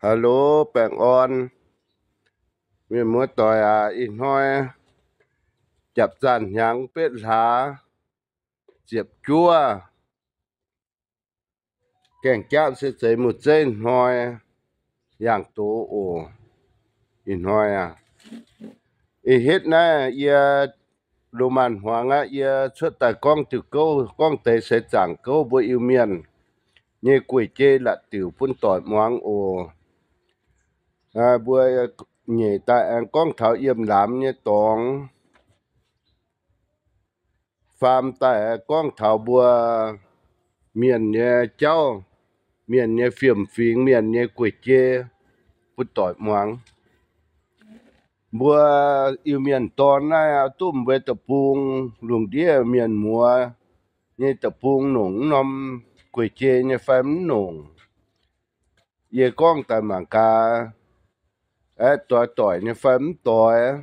Hello, baengh orn. Mienh muoz doic aac, ih hnoi japc zanh hnyangx betv hlaax ziepc juov, gaengh jaapv se zeix muoz-zeiv hnoi, yangh doz oc. Ih hnoi aac, ih hitv naaiv yie loz-maanh hmuangx aqv, yie cuotv daaih gorngv diuh gouv, gorngv deix seix zaangc gouv mbuo Iu-Mienh nyei gueic jei la'diuc bun doic muangx oc. Mbuo nyeic daaih aengx gorngv taux yiem laamz nyei dorngx, faam daaih gorngv taux mbuo mienh nyei jauv, mienh nyei fiem-fingx, mienh nyei gueic jei bun doic muangx. Mbuo Iu-Mienh dorn naaiv duqv mbuo deic-bung lungh ndiev mienh muoz nyei deic-bung nongc mv norm gueic jei nyei fai mv nongc? Yie gorngv daaih mangc gaax, aeqv, doix doic nyei fai mv doix.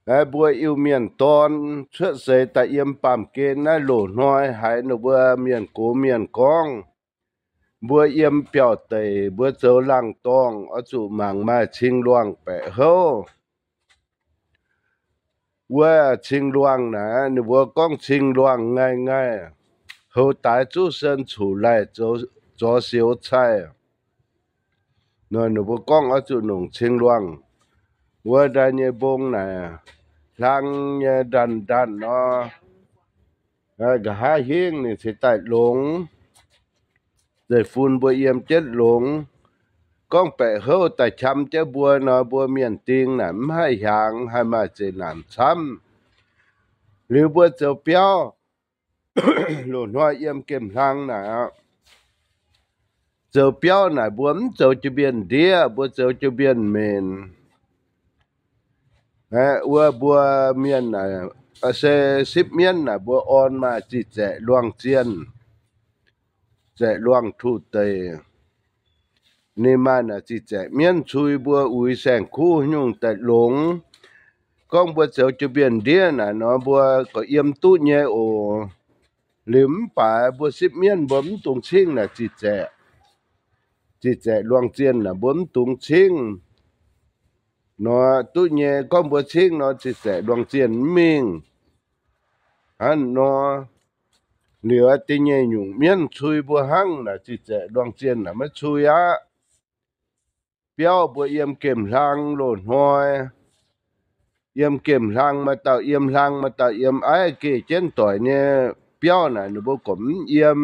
Aeqv, mbuo Iu-Mienh dorn cuotv seix daaih yiem baamh gen naaiv loz hnoi haiz ninh mbuo mienh gox mienh gorngv, mbuo yiem biauv-deic mbuo zoux laangh dorngh oix zuqc mangc maaih cing-luangh baeqc houv. Wuov cing-luangh naaic, ninh mbuo gorngv cing-luangh ngaih ngaih, houx daaix zuqv sen cuc laih, zorx sioux caih. Nor ninh mbuo gorngv oix zuqc nongc cing-luangh. Wuov ndaai nyei mbong naaic, hlang nyei ndanh ndanh nor, nqa'haav hingv ninh cingx daaih longx. Zeiv-fun mbuo yiem jienv longx. Gorngv baeqc houv daaih qam jienv mbuo nor, mbuo mienh ding naaic mv haih hiaangx, haih maaih zeqc naanc camv. Liuz mbuo zoux biauv, loz-hnoi yiem gemh hlang naaic, zoux biauv naaic mbuo mv zoux jiu-mbienv ndiev, mbuo zoux jiu-mbienv menc. Wuov mbuo mienh naaic, se sipv mienv naaic mbuo orn maaih ziqc-zaeqc luangh zienh, zaeqc luangh tuh deic. Ninh maaih naaic ziqc-zaeqc mienv cui mbuo uix saeng-kuv nyungc daaih longx. Gorngv mbuo zoux jiu-mbienv ndiev naaic nor, mbuo gorqv yiem duqv nyei oc. Liuz mv baac mbuo sipv mienv mbuo mv dungx cingv naaic ziqc-zaeqc, ziqc-zaeqc luangh zienh naaic mbuo mv dungx cingv. Nor duqv nyei, gorngv mbuo cingv nor ziqc-zaeqc luangh zienh mv mingh. Hnangv nor, liuz da'nyeic nyungc mienv cui mbuo hnangv naaic ziqc-zaeqc luangh zienh naaic maiv cui aqv. Biauv mbuo yiem gemh hlang loz-hnoi, yiem gemh hlang maaih dauh yiem hlang, maaih dauh yiem aiv, geh jienv doic nyei biauv naaic ninh mbuo gorqv mv yiem.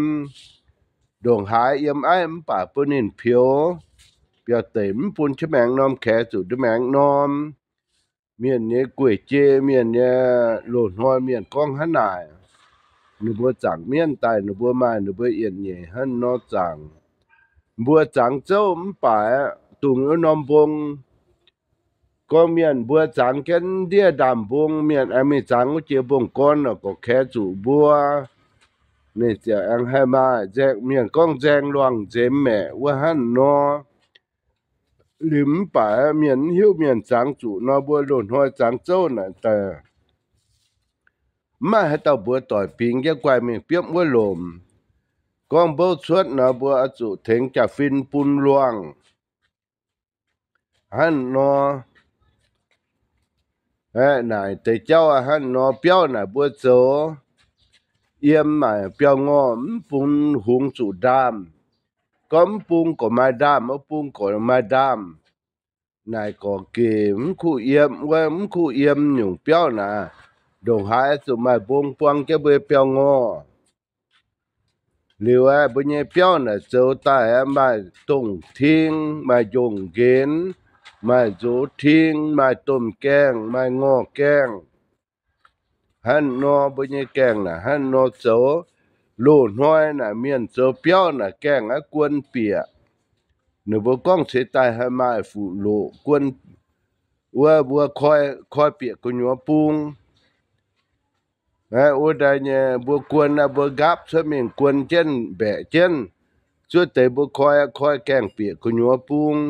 Ndongc haaix yiem aiv mv baac bun ninh pieux. Biauv-deic mv bun jienv maengx norm, kaex zuqc ndiev maengx norm. Mienh nyei gueic jei, mienh nyei loz-hnoi mienh gorngv hnangv naaic. Ninh mbuo zaangc mienv daaih, ninh mbuo maaih ninh mbuo yietc nyeic hnangv nor zaangc. Mbuo zangx zouv mv baac dungx wuov norm mbong. Gorngv mienh mbuo zangx jienv ndiev ndaamv-mbong, mienh aengx mingh zangx wuov jiex mbong-gorn nor, gorqv kaex zuqc mbuo. Ninh ziouc aengx haih maaih nzaeng, mienh gorngv nzaeng luangh nzemx maeqc wuov hnangv nor. Liuz mv baac mienh mv hiuv mienh zangx zuqc nor, mbuo loz-hnoi zangx zouv naaic daaih, mv maaih haaix dauh mbuox doic bingx jienv guaih mingh biopv wuov lomc. Gorngv mbouv cuotv nor, mbuo oix zuqc tengx jaa-fin bun luangh. Hnangv nor, naaic deix jauv hnangv nor, biauv naaic mbuo zoux yiem maaic biauv-ngorh mv bun hungx zuqc ndaamv. Gorngv mv bung gorqv maaih ndaamv, mv bung gorqv maaih ndaamv. Naaic gorqv gec mv kuh yiem, wuov mv kuh yiem nyungc biauv naaic, ndongc haaix zuqc maaih mbong buang jienv mbuo biauv-ngorh. Liuz aeqv, mbuo nyei biauv naaic zoux daaih aeqv, maaih dongh ting, maaih njongc nqenx, maaih nzox ting, maaih domh gaengh, maaih ngorh gaengh. Hnangv nor mbuo nyei gaengh naaic hnangv nor zoux. Loz-hnoi naaic mienh zoux biauv naaic gaengh aeqv, guon bieqc. Ninh mbuo gorngv ceix daaih haih maaih fuqv-loqc guon, wuov mbuo koi, koi bieqc gu'nyuoz bung. Wuov daaih nyei mbuo guon aeqv, mbuo nqaapv cuotv mingh guon jienv mbaeqc jienv. Zuov deix mbuo koi, koi gaengh bieqc gu'nyuoz bung.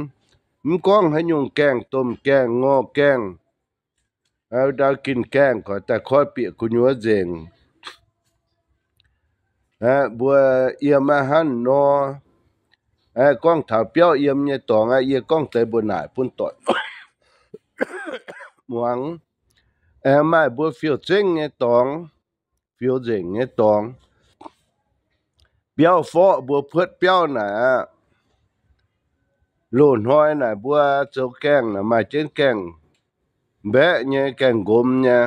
Mv gorngv haaix nyungc gaengh, domh gaengh, ngorh gaengh, ndau gin gaengh, gorqv daaih koi bieqc gu'nyuoz nzengc. Mbuo yiem aqv hnangv nor, Gorngv taux biauv yiem nyei dorngx aqv, yie gorngv deix mbuo naaic bun doic muangx. Aengx maaih mbuo fiou zengv nyei dorngx, fiou nzengc nyei dorngx. Biauv forqv mbuo puotv biauv naaic aqv, loz-hnoi naaic mbuo zoux gaengh naaic maaih jienv gaengh mbaeqv nyei, gaengh nqomz nyei.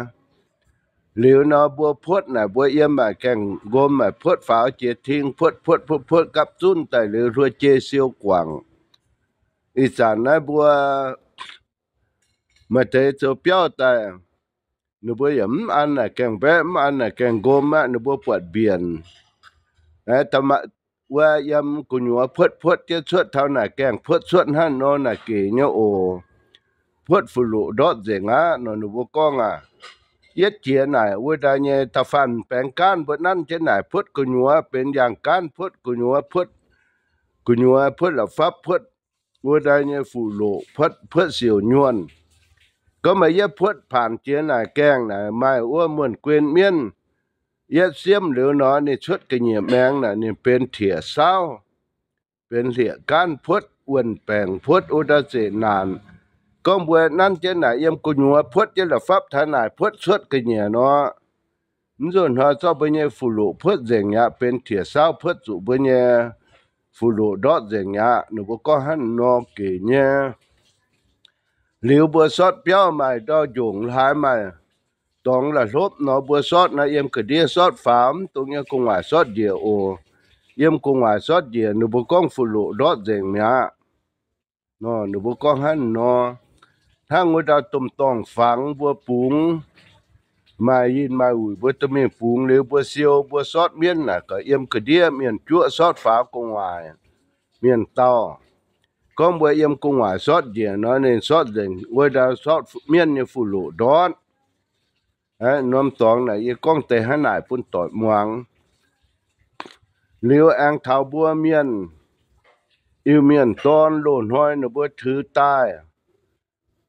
Liuz nor mbuo puotv naaic mbuo yiem maaih gaengh nqomz, maaih puotv faaux jiex ting, puotv puotv puotv puotv gapv zunv daaih liuz hluo jei siou guangc. Ih zanc naaiv mbuo maaih deix zoux biauv daaih, ninh mbuo yaac mv an naaic gaengh mbaeqv, mv an naaic gaengh nqomz aqv, ninh mbuo buatc mbienc wuov yiem gu'nyuoz puotv puotv jienv cuotv taux naaic gaengh puotv cuotv hnangv nor naaic gec nyei oc. Puotv fuqv-loqc ndortv nzengc aqv nor ninh mbuo gorngv aqv. Yietv jiex naaic wuov ndaai nyei da'faanh baengx gaanv mbuo nanv jienv naaic puotv gu'nyuoz benx yangh gaanv, puotv gu'nyuoz, puotv gu'nyuoz, puotv la'fapv, puotv wuov ndaai nyei fuqv-loqc, puotv siouc nyuonh. Gorngv maaih yietv puotv paanc jiex naaic gaengh naaic maaih wuov muonh guen mienv, yietv siemv liuz nor ninh cuotv ga'nyiec maengx naaic ninh benx tietc saauv, benx hlieqv gaanv puotv, wuonh baengc puotv, wuov ndaai zeqc naanc. Gorngv mbuo nanv jienv naaic yiem gu'nyuoz puotv jienv la'fapv taux naaic puotv cuotv ga'nyiec nor, mv nzunc hnoi zorqv mbuo nyei fuqv-loqc puotv nzengc mi'aqv, benx tietc saauv puotv zuqc mbuo nyei fuqv-loqc ndortv nzengc mi'aqv. Ninh mbuo gorngv hnangv nor gec nyei. Liuz mbuo sortv biauv maaih ndau njongc haaix maaih dorngx la'hlopv nor, mbuo sortv naaiv yiem ga'ndiev sortv faaux, mv dungx yiem gu'nguaaic sortv njiec oc. Yiem gu'nguaaic sortv njiec ninh mbuo gorngv fuqv-loqc ndortv nzengc mi'aqv. Ninh mbuo gorngv hnangv nor. Hnangv wuov ndau domh dorngh fangx mbuo bungx, maaih yinh maaih wuic mbuo duqv mingh bungx liuz mbuo siou, mbuo sortv mienv naaic gaax yiem ga'ndiev, mienh juoqv sortv faaux gu'nguaaic, mienh dauh. Gorngv mbuo yiem gu'nguaaic sortv njiec nor ninh sortv nzengc wuov ndau sortv mienv nyei fuqv-loqc ndortv. Norm dorngx naaic yie gorngv deix hnangv naaic bun doic muangx. Liuz aengx taux mbuo mienh, Iu-Mienh dorn loz-hnoi ninh mbuo tuix daaih.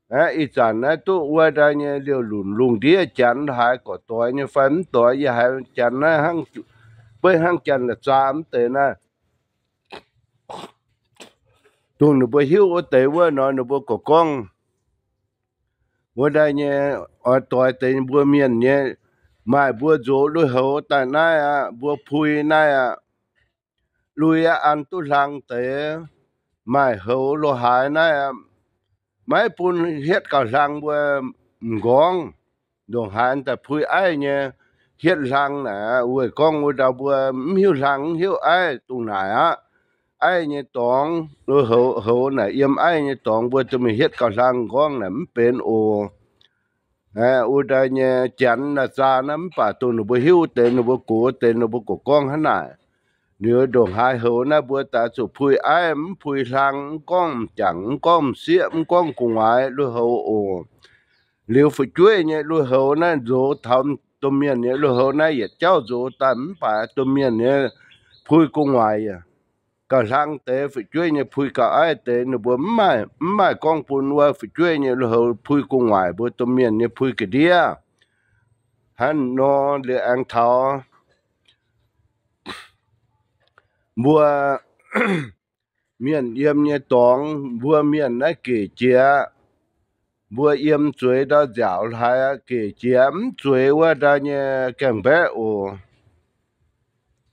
Aqv, ih zanc naaiv duqv wuov ndaai nyei liouh lunc lungh ndiev janx haaix gorqv doix nyei fai mv doix, yie haiz janx naaiv hnangv, beiv hnangv janx la'zaa mv deix naaiv. Dongh ninh mbuo hiuv wuov deix wuov nor ninh mbuo gorqv gorngv wuov ndaai nyei oix doix deix mbuo mienh nyei, maaih mbuo nzox lui-houx daaih naaiv aqv, mbuo pui naaiv aqv. Lui aqv, an duqv hlang deix, maaih houx lo haaix naaiv aqv. Maiv bun hietv gauh hlang mbuo m'nqorngv, ndongc haaix daaih pui aiv nyei hietv hlang naaic, weic gorngv wuov ndau mbuo mv hiuv hlang mv hiuv aiv dongh naaic aqv. Aiv nyei dorngx, houx naaic yiem aiv nyei dorngx mbuo duqv mingh hietv gauh hlang m'nqorngv naaic mv benx oc. Wuov ndaai nyei janx naaic zaa naaiv mv baac dongh ninh mbuo hiuv deix, ninh mbuo gox deix, ninh mbuo gorqv gorngv hnangv naaic. Liuz ndongc haaix houx naaiv mbuo daaih zuqc pui aiv, mv pui hlang, mv gorngv m'jangc, mv gorngv m'sieqv, mv gorngv gu'nguaaic lui-houx oc. Liuz fu'jueiv nyei lui-houx naaiv nzox taux domh mienh nyei lui-houx naaiv yietc jauv nzox daaih mv baac domh mienh nyei pui gu'nguaaic gauh hlang deix, fu'jueiv nyei pui gauh aiv deix, ninh mbuo mv maaih, mv maaih gorngv bun wuov fu'jueiv nyei lui-houx pui gu'nguaaic mbuo domh mienh nyei pui ga'ndiev. Hnangv nor liuz aengx taux mbuo mienh yiem nyei dorngx, mbuo mienh naaiv gec jiex, mbuo yiem zueiz ndau nziaauc haaix gec jiex mv zueiz wuov ndaai nyei gaengh mbaeqv oc.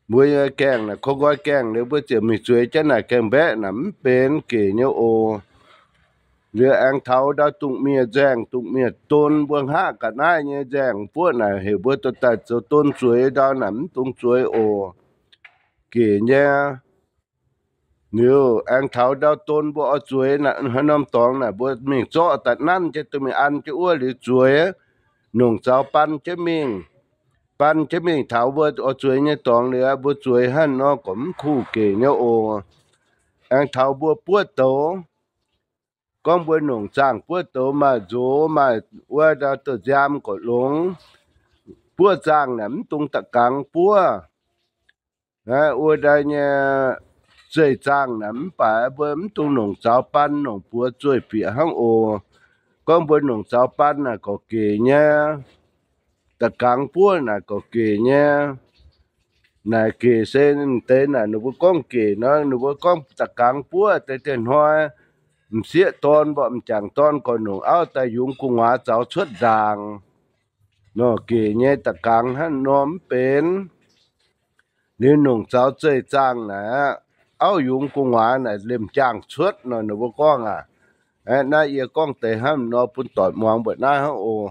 Mbuo nyei gaengh naaic ko nqoi gaengh liuz mbuo ziouc mingh zueiz jienv naaic gaengh mbaeqv naaic mv benx gec nyei oc. Liuz aengx taux ndau dungh mienh nzaeng, dungh mienh don, mbuo hngaqv ga'naaiv nyei nzaeng buoqv naaic heuc mbuo dorh daaih zoux don zueiz ndau naaic mv dungx zueiz oc. Gec nyei. Liuz aengx taux ndau don mbuo oix zueiz naaic, haaix norm dorngx naaic mbuo mingh zorqv daaih nanv jienv duqv mingh an jienv wuov liuz zueiz, nongc zaux ban jienv mingh. Ban jienv mingh taux mbuo oix zueiz nyei dorngx liuz, mbuo zueiz hnangv nor gorqv mv kuh gec nyei oc. Aengx taux mbuo buov douz, gorngv mbuo nongc zaangh buov douz maaih nzox, maaih wuov ndau douz-nziaam gorqv longx. Buov zaangh naaic mv dungx da'gangx buov. Wuov ndaai nyei zeih zaangh naaic mv baac mbuo mv dungx nongc zaux ban, nongc buoz zueih bieqc hnangv oc. Gorngv mbuo nongc zaux ban naaic gorqv gec nyei, da'gangx buov naaic gorqv gec nyei. Naaic gec se deix naaic ninh mbuo gorngv gec nor, ninh mbuo gorngv da'gangx buov deix dieh hnoi, m'sieqv dorn mborqv m'jangc dorn gorx-nongc auv daaih yungz gu'nguaaz zaux cuotv ndaangc. Nor gec nyei da'gangx hnangv nor mv benx. Liuz nongc zaux zeih zaangh naaic aqv, auv yungz gu'nguaaz naaic liemh jaangh cuotv nor ninh mbuo gorngv aqv. Aeqv, naaiv yie gorngv deix hnangv nor bun doic muangx mbuoqc naaiv hnangv oc.